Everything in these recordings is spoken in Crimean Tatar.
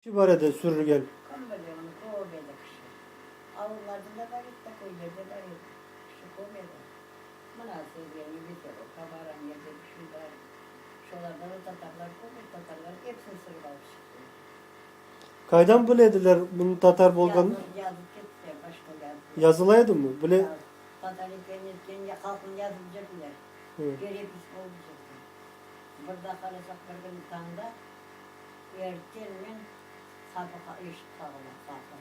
Kişi bar edi sürülgen. Kim bile, onı köp edi kişi. Avullarda da bar edi da, köylerde bar edi. Kişi köp edi. Mına sizlerniñ Veselovka bar, an yerde bir şey bar. Şolarda da tatarlar köp edi, tatarlar episini sürip alıp çıqtılar. Qaydan bile ediler bunıñ tatar bolğanın? Yazı, yazıp kettiler, başta yazdılar. Yazıla edimi? Bile. Yazı. Tatar ekenin etkenin ya halqını yazıp cürdiler. Perepis bolıp cürdi. Bir daa qarasaq bir kün tañda Ertenmen qapı eşik qağıla, qapı.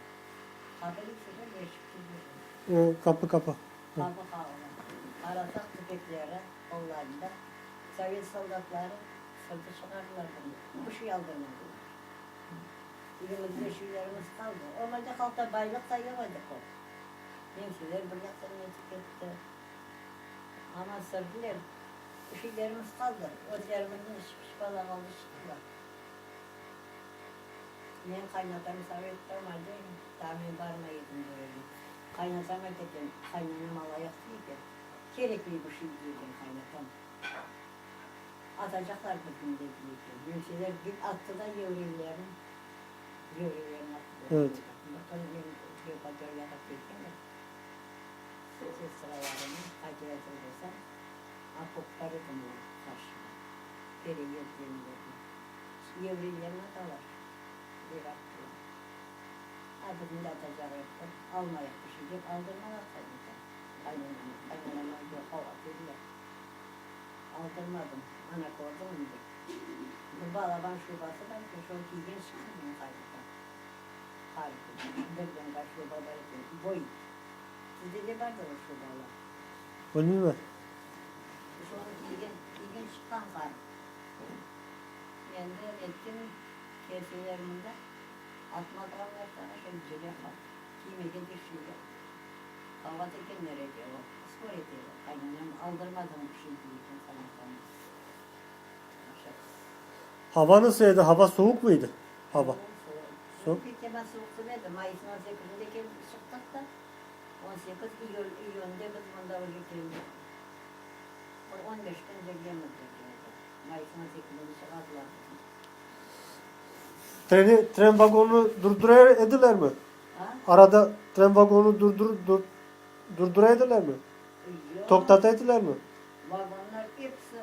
Qapı deysiz ya, eşik deysiz. Qapı, qapı. Qapı qağıla. Qarasaq tüfekleri qollarında sovet soldatları sırtı çıqardılar bunı. Bir şey aldırmadılar. Elimizde şeylerimiz qaldı. Olmadı halqta baylıq da yoq edi çoq. Nemseler bir yaqtan netip ketti. Amma sırdıler. Şeylerimiz qaldı. Özlerimizden şıp-şıp ala qaldı çıqtılar. Men qaynatam sovetda malde, daa men barmay edim bu yerge. Qaynatam ayta eken, qaynanam alayaq dey eken, kerekmey bu şey dey eken qaynatam. Atacaqlar bizni de dey eken. Nemseler bir attı da yevreylerni, yevreylerni attılar. Evet. Bir kün men Yevpatoriyağa kelgen edim, sestralarımnı qaytayatır bolsam, okop bar edi mına qarşıda, pereyezd degen. Yevreylerni atalar, dep attılar. A, bizni de atacaq yoqtır, almayıq bir şey, dep aldırmalar qaynatam, qaynanama. Qaynanama yoq, ava dediler. Aldırmadım, ana kördiñmi dep. Bir balaban şubası bar eken, şonı kiygen çıqtı menim qaynatam. Harbiy, birden bir şuba bar eken, boy. Sizde de bardır o şubalar. Bilmeymen. Şonı kiygen, kiygen çıqqan qarı. Endi nettim, kelseler mında, atmadığanlar saña şöyle cile qal, kiymege de şey yoq. Qabaat ekenler edi o, spor ete edi qaynanam, aldırmadıñ bir şey dey eken qaynatam. Hava nasıl edi, hava soğuq mıydı, hava? Soğuq, soğuq. Pek yaman soğuq demedi, mayısnıñ on sekizinde kelip çıqtıq da, on sekiz iyül, iyünde biz mında уже keldik. Bir on beş kün жүрgenmiz Türkiyede. Mayısnıñ on sekizinci çıqardılar bizni. Treni, tren vagonını durdura ediler mi? A? Arada tren vagonını durdur, dur, durdura ediler mi? Yoq. Toqtata ediler mi? Vagonlar episi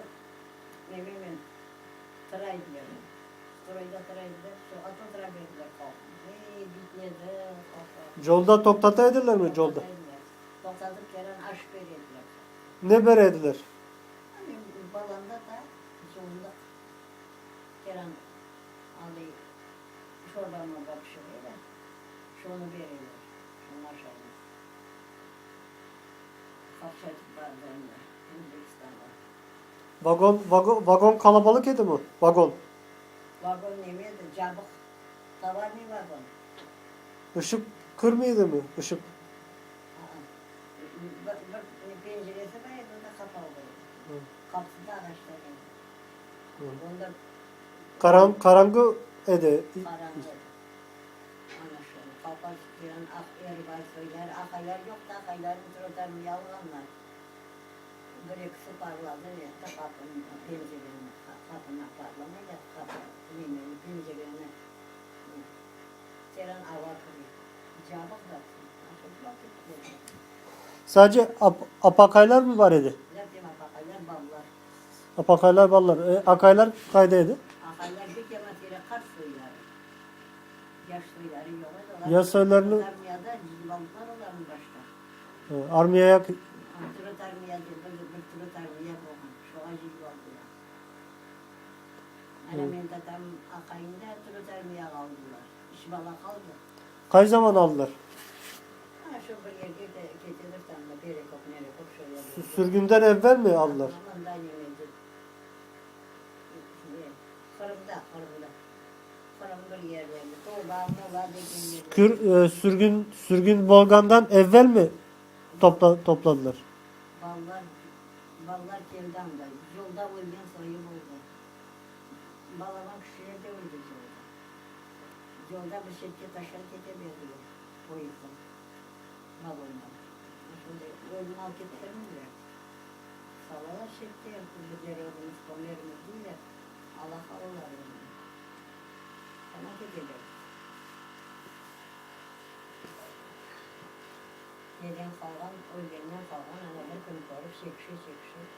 nememen tıra ediler. Stroyda tıra ediler, soğa toldura berdiler halqnı. Ey, bitmedi halqlar. Yolda toqtata ediler mi, yolda? Toqtata ediler. Toqtatıp keren aş bere ediler. Ne bere ediler? Men balamda da zorluq keren anday şorba morba pişire de, şonı bereler, şonı aşaymız. Qapçacıq bardı anda, Özbekistanğa. Vagon, vagon, vagon qalabalıq edi mi, vagon? Vagon neme edi, cabıq, tovarnıy vagon. Işıq kirmey mi, ışıq? Bir penceresi bar edi, o da qapalı edi. Qapısı da ağaçtan edi. Onda Qaranğı edi. Qaranğı edi. Ana şöyle, qalqan tütken aq erbay soyları, aqaylar yoq da, aqaylarnı trotarmıya alğanlar. Bir-ekisi parladı etti qapını, pencereni, qapını parlamay da, qapı, nemeni, pencereni, teren ava kire. Cabıq da. Sadece apaqaylar mı bar edi? Zaten apaqaylar ballar. Apaqaylar ballar. E, aqaylar qayda edi? Aqaylar pek yaman terek qart soyları. Yaş soyları yoq edi. Olar Yaş soylarını... Armiyada cıyıp aldılar olarnı başta. Armiyaya... Trot armiya dep, bir, bir trot armiya bolğan. Şoğa cıyıp aldılar. Ana menim tatam aqayını da trot armiyağa aldılar. Üç bala qaldı. Qay zaman aldılar? Ana şu bir yerge ketedir anda, Perekop, Merekop şo yerlerge. Sürgünden evvel mi aldılar? Anda nemede, Qırımda, Qırımda. Qırım bir yerlerinde, Toba, Mola degen yerlerde. Sürgün, sürgün bolğandan evvel mi topla, topladılar? Ballar, ballar keldi anda, yolda ölgen soyu boldı. Balaban kişiler de öldi yolda. Yolda bir çetke taşlap kete berdiler poyezdden, vagondan. Şunday ölüni alıp kettirmeyler. Salalar çetke, bizler özümiz kömermiz deyler, ala qalalar ölüni. Soñra keteler. Neden qalğan, ölgenden qalğan, ana bir kün körip, çekişe-çekişe.